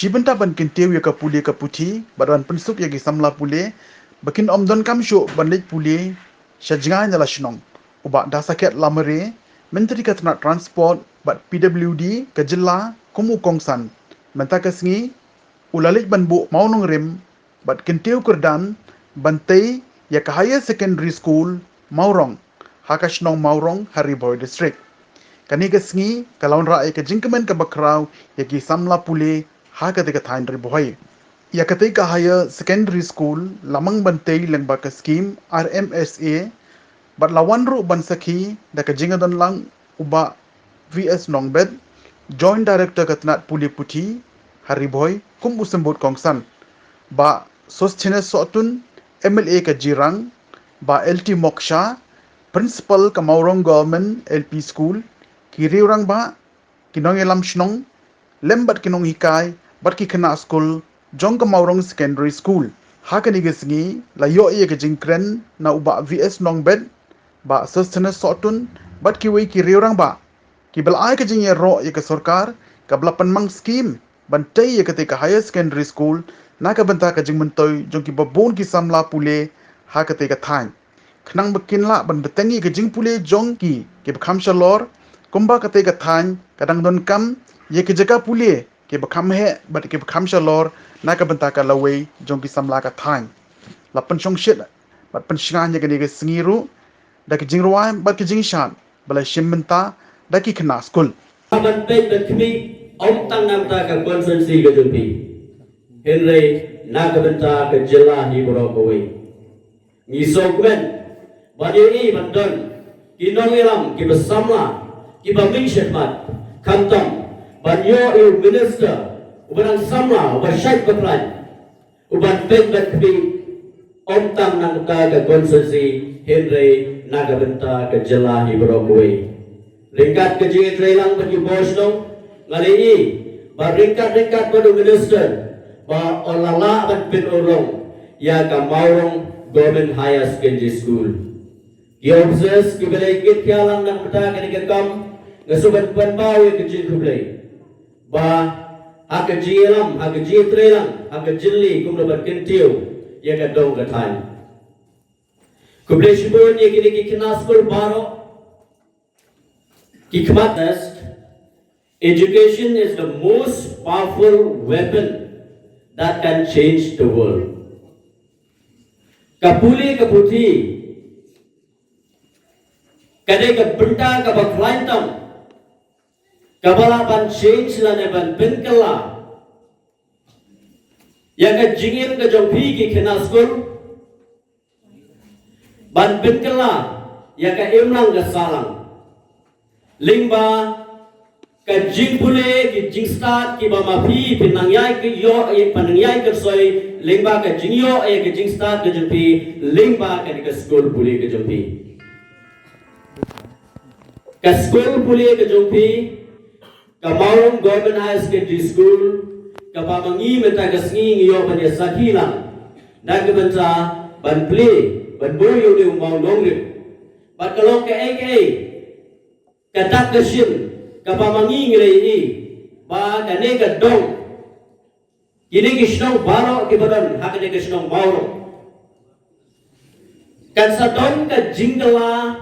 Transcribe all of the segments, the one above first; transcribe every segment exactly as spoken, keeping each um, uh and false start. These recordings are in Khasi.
Shi bynta ban kyntiew ïa ka pule ka puthi bad ban pynsuk ïa ki samla pule ba kin ym donkam shuh ban leit pule sha jngai na la shnong, u Bah Dasakhiat Lamare, Myntri ka tnat Transport bad P W D ka jylla kum u kongsan, mynta ka sngi u la leit ban buh mawnongrim bad kyntiew kyrdan ban tei ïa ka Higher Secondary School Mawrong ha ka shnong Mawrong ha Ri Bhoi District. Kane ka sngi ka la wanrah ïa ka jingkmen kaba khraw ïa ki samla pule ha katei ka thaiñ Ri Bhoi. Ïa katei ka Higher Secondary School la mang ban tei lyngba ka skhim R M S A bad la wan ruh ban sakhi da ka jingdon lang u Bah V S Nongbet, Joint Director ka tnat pule puthi ha Ri Bhoi kum u symbud kongsan, Bah Sosthenes Sohtun, M L A ka Jirang, Bah L T Moksha, Principal ka Mawrong Government L P School, ki riew rangbah, ki nongïalam shnong, lem bad ki nonghikai bad ki khynnah skul jong ka Mawrong Secondary School. Ha kane ka sngi la ïoh ïa ka jingkren na u Bah V S Nongbet, Bah Sosthenes Sohtun bad kiwei ki riew rangbah kiba la ai ka jingïaroh ïa ka sorkar kaba la pynmang skhim ban tei ïa katei ka Higher Secondary School na ka bynta ka jingmyntoi jong kiba bun ki samla pule ha katei ka thaiñ, khnang ba kin lah ban bteng ïa ka jingpule jong ki kiba kham shalor, kumba katei ka thaiñ ka dang donkam ïa ki jaka pule kiba kham heh bad kiba kham shalor na ka bynta ka lawei jong ki samla ka thaiñ. La pynshongshit bad pynshngaiñ ïa kane ka sngi ruh da ki jingrwai bad ki jingshad ba la shim bynta da ki khynnah skul. Ban peit ban khmih ym tang na ka bynta ka constituency ka jong phi, hynrei na ka bynta ka jylla hi baroh kawei. Ngi sngewkmen ban ïohi ban don ki nongïalam kiba samla, kiba mih shakhmat, khamtam ban ïoh ïa u minister uba dang samla, uba shait ba khlaiñ, uban peit ban khmih ym tang na ka bynta ka constituency, hynrei na ka bynta ka jylla hi baroh kawei. Ryngkat ka jingïatreilang bad ki bor shnong, nga la ïohi ba ryngkat ryngkat bad u minister ba u la lah ban pynurlong ïa ka Mawrong Government Higher Secondary School. Ki officers kiba la ïakit khia lang na ka bynta kane ka kam, nga sngewbha ban pynpaw ïa ka jingkhublei ba ha ka jingïalam, ha ka jingïatreilang, ha ka jingkylli kumno ban kyntiew ïa ka dong ka thaiñ. Khublei shibun ïa kine ki khynnah skul baroh. Ki khmat, education is the most powerful weapon that can change the world. Ka pule ka puthi ka dei ka bynta kaba khlaiñ tam kaba lah ban change lane ban pynkylla ïa ka jingim ka jong phi ki khynnah skul, ban pynkylla ïa ka imlang ka sahlang. Lyngba ka jingpule, ki jingstad kiba ma phi phin nang ïai, ki ïoh ïa, phin nang ïai kyrsoi lyngba ka jingïoh ïa ka jingstad ka jong phi lyngba kane ka skul pule ka jong phi. Ka skul pule ka jong phi, ka Mawrong Government Higher Secondary School, kaba ma ngi mynta ka sngi ngi ïoh ban ïa sakhi lang na ka bynta ban plie, ban buh ïa une u mawnongrim. Bad ka long kaei kaei ka dak ka shin kaba ma ngi ngi la ïohi ba kane ka dong, kine ki shnong baroh kiba don ha kane ka shnong Mawrong, kan sa don ka jingkylla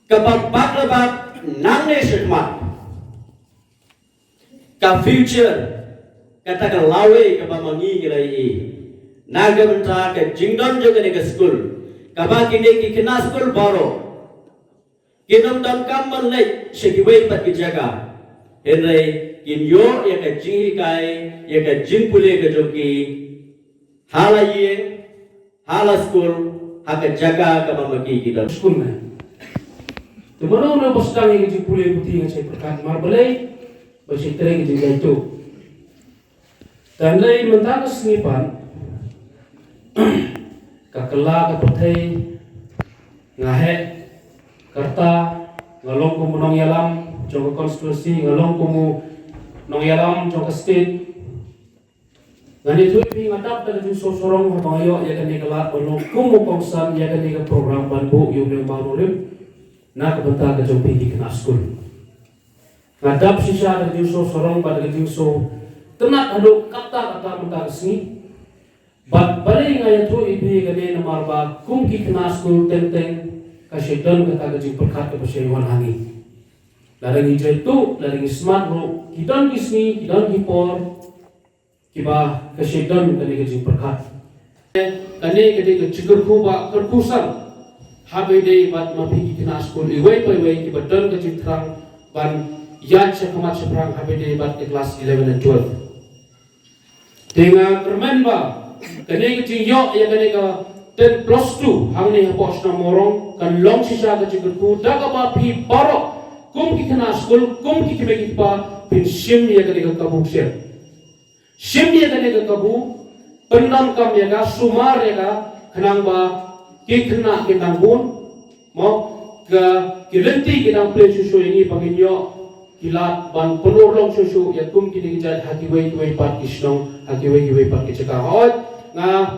kaba bak la bak nangne shakhmat. Ka future, kata ka lawei kaba ma ngi ngi la ïohi na ka bynta ka jingdon jong kane ka skul, kaba kine ki khynnah skul baroh kin ym donkam ban leit sha kiwei pat ki jaka, hynrei kin ïoh ïa ka jinghikai, ïa ka jingpule ka jong ki ha la ïing, ha la skul, ha ka jaka kaba ma ki ki don. Skul ne. Te mano mano ba sdang ïa ka jingpule puthi, nga shait pyrkhat mar balei ba shait trei ka jingjaituh. Te hynrei mynta ka sngi pat ka kylla ka pyrthei, nga heh ka rta, nga long kum u nongïalam jong ka constituency, nga long kum u nongïalam jong ka state. Ngan ïathuh ïa phi, nga dap da ka jingsngewsarong haba nga ïoh ïa kane ka lad ban long kum u kongsan ïa kane ka program ban buh ïa une u mawnongrim na ka bynta ka jong phi ki khynnah skul. Nga dap shisha da ka jingsngewsarong bad da ka jingsngewtynnat haduh katta katta mynta ka sngi. Bad balei nga ïathuh ïa phi kane namar ba kum ki khynnah skul teng teng ka shait don kata ka jingpyrkhat kaba shait wan ha ngi. Lada ngi jaituh, lada ngi smat ruh, ki don ki sngi, ki don ki por, kiba ka shait don kane ka jingpyrkhat. Kane ka dei ka jingkyrkhu ba kyrkhu san. Haba ïadei bad ma phi ki khynnah skul iwei pa iwei kiba don ka jingthrang ban ïaid sha khmat shaphrang haba ïadei bad ka klas eleven and twelve. Te nga kyrmen ba kane ka jingïoh ïa kane ka ten plus two hangne hapoh shnong Mawrong kan long shisha ka jingkyrkhu da kaba phi baroh kum ki khynnah skul, kum ki kmie ki kpa, phin shim ïa kane ka kabu kshiap. Shim ïa kane ka kabu, pyndonkam ïa ka, sumar ïa ka, khnang ba ki khynnah kin nang bun, mo, ka ki lynti ki nang plie shuh shuh ïa ngi ba ngin ïoh ki lad ban pynurlong shuh shuh ïa kum kine ki jait ha kiwei kiwei pat ki shnong, ha kiwei kiwei pat ki jaka. Hooid, nga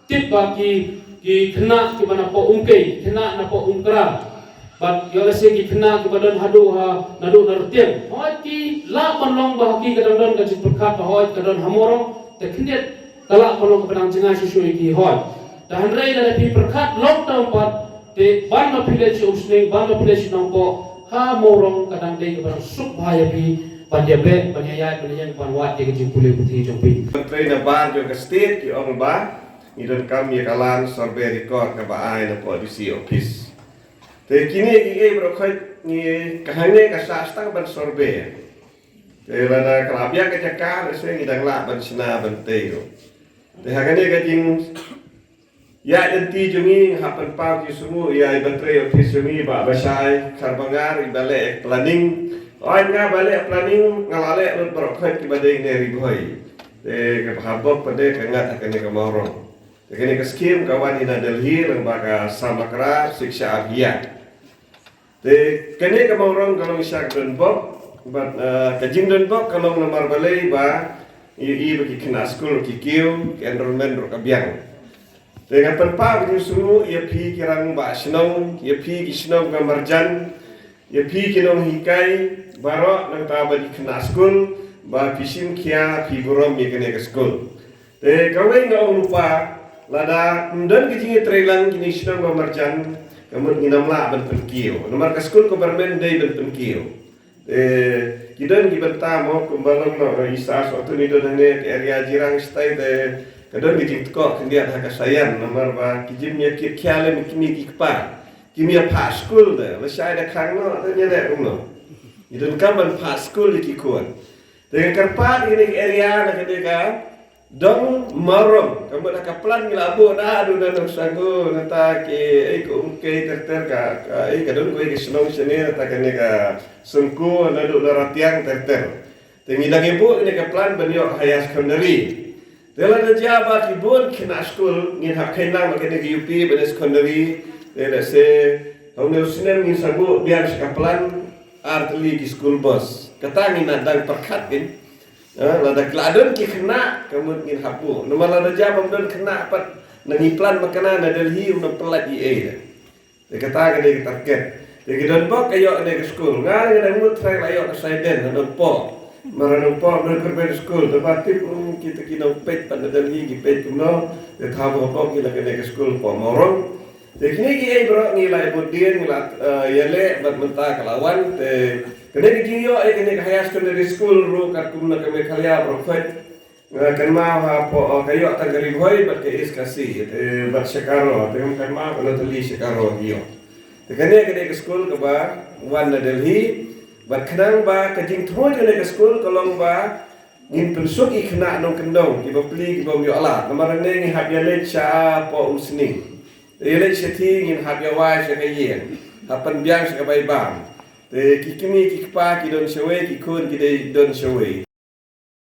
tip ba ki, ki khynnah kiba na poh Umkei, ki khynnah na poh Umkra, bad ïoh lehse ki khynnah kiba don haduh ha, naduh na Rtiang. Hooid, ki lah ban long ba ha ki ka dang don ka jingpyrkhat ba hooid ka don ha Mawrong, te khyndiat ka lah ban long kaba dang jngai shuh shuh ïa ki, hooid. Te hynrei lada phi pyrkhat long tang pat, te ban ba phi leit sha Umsning, ban ba phi leit sha Nongpoh, ha Mawrong ka dang dei kaba dang suk bha ïa phi ban ïa beh, ban ïa ïaid, ban ïa ïeng, ban wad ïa ka jingpule puthi jong phi. Ban trei na bar jong ka state ki ong ba ngi donkam ïa ka land survey record kaba ai napoh D C office. Te kine kiei baroh khoit ngi, ka hangne ka sah tang ban survey. Te lada ka la biang ka jaka, lehse ngi dang lah ban shna ban tei ruh. Te ha kane ka jing ïaid lynti jong ngi, nga hap pynpaw jingsngewnguh ïa i ba trei office jong ngi, Bah Bashai Kharbangor, i ba leh planning. Oi, nga ba leh planning, nga la leh lut baroh khoit kiba dei ne Ri Bhoi. Te kaba ha bok pat de ka ngat ha kane ka Mawrong. Te kane ka skim ka wan na Delhi lyngba ka Samaggra Shiksha Abhiyan. Te kane ka Mawrong ka long sha ka donbok, bad, eh, ka jingdonbok ka long namar balei ba ïohi ba ki khynnah skul ki kiew, ki enrollment ruh ka biang. Te nga pynpaw ka jingsngewnguh ïa phi ki rangbah shnong, ïa phi ki shnong ba marjan, ïa phi ki nonghikai baroh, nangta bad ki khynnah skul ba phi shim khia, phi burom ïa kane ka skul. Te kawei nga ong lypa, lada ym don ka jingïatreilang kine ki shnong ba marjan, ka mut ngin ym lah ban pynkiew. Namar ka skul ka Barmen dei ban pynkiew. Te ki don ki bynta mo, kumba long noh i Sar Sohtun i don hangne ka area Jirang shatai, te ka don ka jingtkoh khyndiat ha ka Saian, namar ba ki jingïakit khia lem ki kmie ki kpa. Kim ïa phah skul te, lashai da khang noh, te ngi leh kumno? Ngi donkam ban phah skul ïa ki khun. Te ka kyrpad ïa kane ka area na kane ka dong Mawrong, ka mut ha ka plan ngi la buh naduh na Nongsangu, nangta ki, ei, ka Umkei ter ter, ka, ka, ei, ka don kawei ka shnong shane, nangta kane ka Sengku, naduh na Ratiang ter ter. Te ngi dang ïa buh kane ka plan ban ïoh higher secondary. Te lada jia ba ki bun khynnah skul, ngin hap kheiñ lang ba kane ka U P ban ïa secondary. Te lehse ha une u snem ngin sa buh biang sha ka plan ar tylli ki school bus. Kata ngin na dang pyrkhat kin. Eh, lada ki la don ki khynnah, ka mut ngin hap buh. Namar lada jia bym don khynnah pat, na ngi plan ba kane na Delhi, um nang pyllait ei ei de. Te kata ka dei ka target. Te ki donbok ka ïoh kane ka skul. Nga, nga dang mut trai la ïoh ka Saiden, ha Nongpoh. Mar ha Nongpoh, Nongkyrmen skul. Te ba tip, um, kita ki nongpeit pat na Delhi ki peit kumno. Te thaw ba bok ki la kane ka skul poh Mawrong. Te kine kiei baroh ngi la ïa bud dien, ngi la, eh, ïaleh bad mynta ka la wan. Te kane ka jingïoh ïa kane ka higher secondary school ruh katkum na ka Meghalaya baroh khoit. Nga kynmaw hapoh, eh, ka ïoh tang ka Ri Bhoi bad ka East Khasi, eh, bad Shekaro, te nga kynmaw ka Natalie Shekaro ki ïoh. Te kane ka dei ka skul kaba wan na Delhi, bad khnang ba ka jingthmu jong kane ka skul ka long ba ngin pynsuk ïa ki khynnah nongkyndong, kiba pli, kiba ym ïoh lad. Namar hangne ngi hap ïaleit shapoh Umsning. Te ïaleit shathie ngin hap ïawai sha ka ïing, hap pynbiang sha ka bai bam. Te ki kmie ki kpa ki don shawei, ki khun ki dei don shawei.